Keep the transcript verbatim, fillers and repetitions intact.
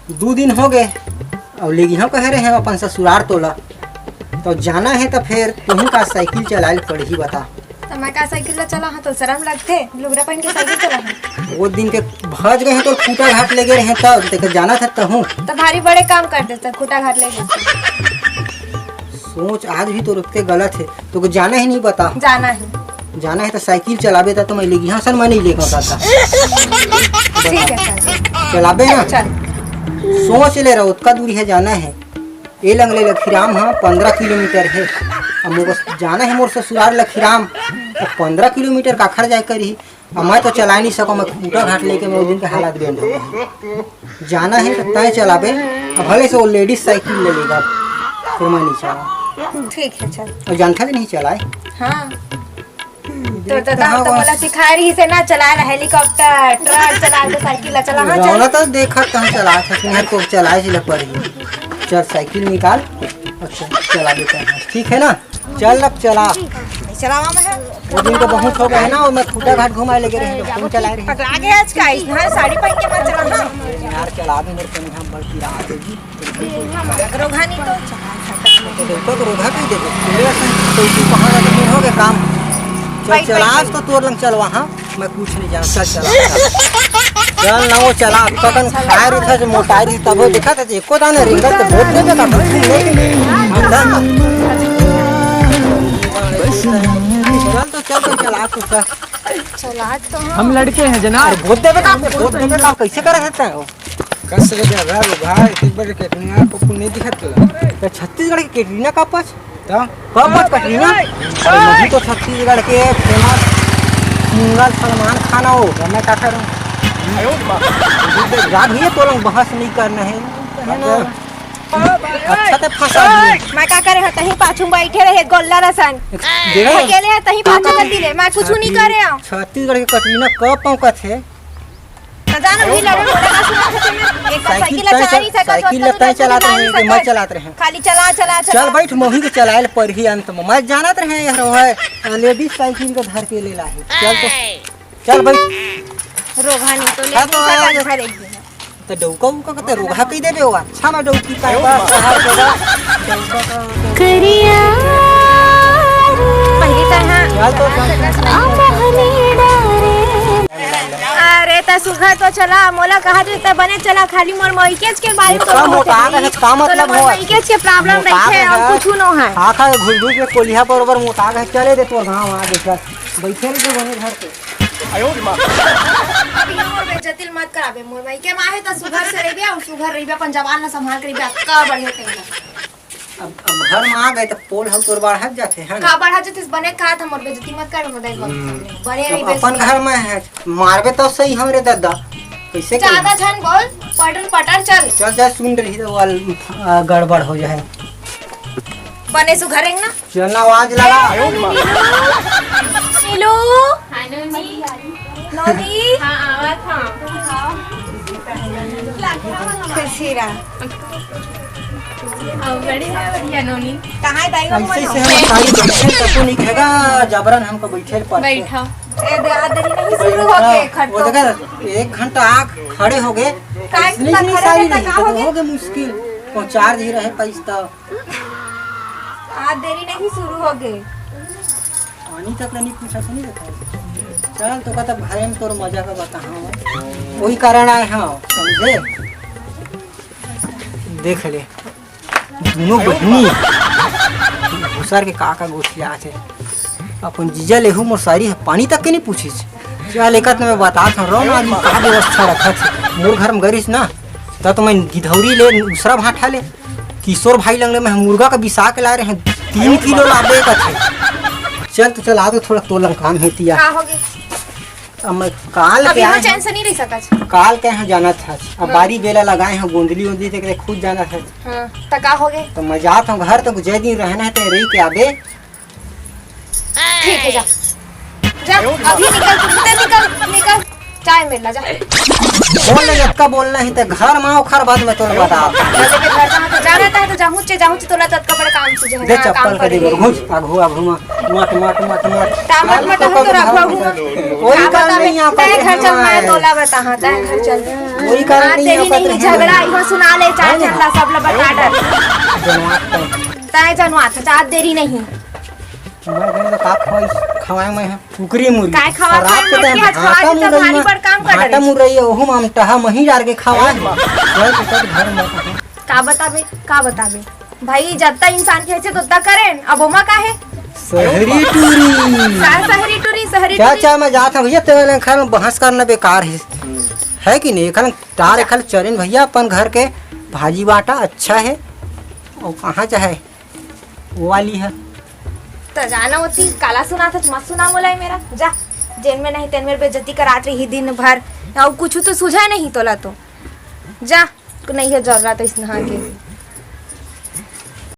दू दिन हो गए, अउ लेगिहा कहे रहे अपन ससुरार तोला, तो जाना हे तो फेर तुही का साइकिल चलाए ल पड़ही, बता। त मैं का साइकिल ला चलाहूं, तो शरम लगथे, लुगरा पहन के साइकिल चलाहूं। वो दिन के भज गए हैं तो खूंटा घाट ले गए रहे, तब तेकर जाना था तहूं। त भारी बड़े काम कर देता, खूंटा घाट ले गए। सोच आज भी तो रुकते गलत है, तो जाना ही नहीं बता। जाना है। जाना है तो साइकिल चलाबे, त तो मैं लेगिहा सन, मैं नहीं लेगा दादा। ठीक है, चल। चलाबे ना? चल। सोच ले रहा, ओतका दूरी है जाना है। ए लंगले लखीराम ह पंद्रह किलोमीटर हे। अब मोर बस जाना हे मोर ससुरार लखीराम, त पंद्रह किलोमीटर काखर जाए करही। अब मैं तो चलाए नहीं सकूं, मैं खूंटा घाट लेके मैं ओ दिन के हालात बेंध हो गए। जाना हे त तय चलाबे, अब भले से वो लेडीज साइकिल ले लेगा, फिर मैं नहीं चलाऊं। ठीक है, चल। और जानता भी नहीं चलाए। हाँ। तोर ददा ह तो मोला सिखाए रहिस हे ना, चलाए ला हेलीकॉप्टर, ट्रक चलाए ला, साइकिल ला चला, हाँ, चल। रौनक तो देखत तहूं चलात हस, तुंहर को चलाए ला पड़ही। चल, साइकिल निकाल, अच्छा, चला देते हैं, ठीक है ना? चल, अब चला। चलावा में है। वो दिन तो बहुत हो गए है ना, वो मैं खूंटा घाट घुमाए लगे रहे, तुम चलाए रहे। पगला गया आज का, इतना साड़ी पहन के मत चला ना। यार, चला भी मेरे को नहीं, हम बल्कि रात होगी। रोघा नहीं तो। तो देखो, तो रोघा कह देबे। मेरे से तो इसी कहाँ जाके नहीं होगे काम। चल, भाई, चला, भाई, आज तो तोर लंग चलवा, हाँ? मैं कुछ नहीं जानता, चल, चला, चल। चल ना, वो चला, अब तक खाए रही था, जो मोटाई रही, तब वो देखा था, जो एको दाने रिंगत के भोट दे देता, भोट दे देता। चल तो चल, तो चला, तू चल। चला तो हम। हम लड़के हैं जनाब। अरे, भोट दे देता, भोट दे देता, कैसे कर सकते हैं वो? कस के जा रहा रे भाई, एक बार कैटरीना कपूर नहीं दिखत तोला? तो छत्तीसगढ़ के कैटरीना कपूर? तो? कपूर कैटरीना? अरे नहीं तो छत्तीसगढ़ के फेमस सिंगर सलमान खान हो, तो मैं का करूं? याद नहीं है तोला, बहस नहीं करना है, है ना? अच्छा ते फंसा दिए। मैं का करे हो, तहीं पाछू बैठे रहे गोल्ला रसन। देखा? अकेले है, तहीं पाछू कर दिले, मैं कुछ नहीं करे हूं। छत्तीसगढ़ के कैटरीना कपूर कथे। त जाना वही लड़न, मोला का सुना सकत हस? एक बार साइकिल साइकिल ला तय चला चल-, नहीं सकत, साइकिल ला तय चलात रहे, मैं चलात रहे। खाली चला, चला, चला। चल बैठ, मोही के चलाए ल परही अंत में। मैं जानत रहे यार, वो है, लेडीज साइकिल के धर के ले लाही। चल तो, चल बैठ। रोघा नहीं तो ले हाँ तो नहीं सकत आए। घर एक दिन। तो डौका उका कते रोघा कह देबे, वो अच्छा मैं डौकी पाए बा, शहर के बा। करिया पहली तो हाँ। चल तो, चल। अरे, त सुघर तो चला, मोला कहा जे त बने चला, खाली मोर मइकेच के बारे में तो का मोटा होत गए, का मतलब मोर हो? मइकेच के प्रॉब्लम मोटा रहिथे, गए और है। कुछ नो है। खा खा के घुस घुस के कोलिहा बरोबर मोटा गए, चले दे तोर गाँव आ गए, चल। बैठे रहिथे बने घर पे। अब ये मोर बेइज्जती मत कराबे, मोर मइके मा हे त सुघर से रहिबे, और सुघर रहिबे, अपन जबान ला संभाल के रहिबे, अतका बढ़िया कहिला। अब, अब घर में आ गए तो पोल हम तोर बढ़त जाथे, है ना? का बढ़त जाथे, बने कहा था, मोर बेइज्जती मत कर, मोर दाई बाबू सामने। बने अब रहिबे अपन सुघर। घर में है, मारबे तो सही हमरे दादा। कैसे ज्यादा करी? झन बोल, पटर पटर चल। चल, चल, सुन रही तो वाल, आ, गड़बड़ हो जाए। बने सुघर रेंग ना। चल ना, आवाज लगा। नीलू। नोनी। हाँ, आवत हाँ। खुशी रहा। हाँ, बड़ी है, बढ़िया नोनी। कहाँ है दाई बाबू ऐसे से मन? हम सारी बैठे तको नहीं खेगा, जबरन हमको बैठे पड़ते। बैठा। ए, दे, आ देरी नहीं शुरू हो गए, बैठा। खट्टो। वो देखा, एक घंटा आग खड़े हो गए। काहे ऐसे इतना नहीं खड़े सारी रहता, नहीं, का हो तो गए? हो गए मुश्किल। वो चार्ज ही रहे पैसा। आ देरी नहीं शुरू हो गए। पानी तक नहीं पूछा, सुनी देखा। चल, तो कहता भाई, हम तोर मजा का बताहा, वही कारण आए हाँ, समझे? देख ले, दोनों बहिनी घुसर के का का गोठियाथे। अपन जीजा लेहू मोर सारी ह, पानी तक के नहीं पूछिस। चल, एकत मैं बतात हूँ, रहो ना, आदमी का व्यवस्था रखत हे। मोर घर में गरिस ना, त तो मैं गिधौरी ले, दूसरा भाठा ले, किशोर भाई लंगले मैं मुर्गा का बिसा के लाए रहे, तीन किलो लाबे कथे। चल तो चल, आ तो थोड़ा तोलन काम हे तिया। का हो गए? अब मैं काल के अभी आए हम चैन हूँ। से नहीं रह सकत। काल के यहाँ जाना था। अब हाँ। बारी बेला लगाए हैं, गोंदली ओंदली देख रहे, खुद जाना था। हाँ, तो का हो गए? तो मैं जात हूँ घर, तो जय दिन रहना है, तो रही के आबे। ठीक है, जा। जा, अभी निकल, तुरंते निकल, निकल। चाय मिल ला, जा। बोल ले, जतका बोलना ही ते घर में आओ, खर बाद में तोला बता। पहले के घर जहाँ तो जाना था, तो जाहूँ चे, जाहूँ चे, तोला ततका बड़ा काम सूझे है। दे हाँ, चप्पल काम का दे, पड़े। घुस, आघू, आघू में। मत, मत, मत, मत। टामट मत, हम तो रखो, आघू में। कोई काम नहीं, यहाँ पर तय घर चल, मैं तोला बता, हाँ, तय घर चल। कोई कारण नहीं है, नहीं, झगड़ा इहो सुना ले, चार झन ला, सब ला बता डर। जनवात तो। तय जनवात, चार देरी नहीं। मैं कहें तो का खवाई, खवाए मैं, हाँ। कुकरी मुर्गी। काय खवा, शराब के टाइम भाटा मुरई, भारी बड़ काम कर भाटा मुरई, ओहू मामटहा मही डार के खवाए। घर में। का बताबे, का बताबे? भाई, जत्ता इंसान खेचे, तोत्ता करेन। अब ओमा का हे? शहरी टूरी। का शहरी टूरी, शहरी क्या टूरी? चाह मैं जात हूँ भैया, तेरे वाले खाए में बहस करना बेकार है। है कि नहीं? एखन टार एखन चरेन भैया, अपन घर के भाजी बाटा अच्छा है। और कहाँ चाहे वो वाली है। त जाना होती, काला सुना था, मत सुना मोला मेरा। जा, जेन में नहीं तेन में बेइज्जती करात रही दिन भर। और कुछ तो सुझा नहीं तोला तो। जा, नहीं है जरूरत इसना के।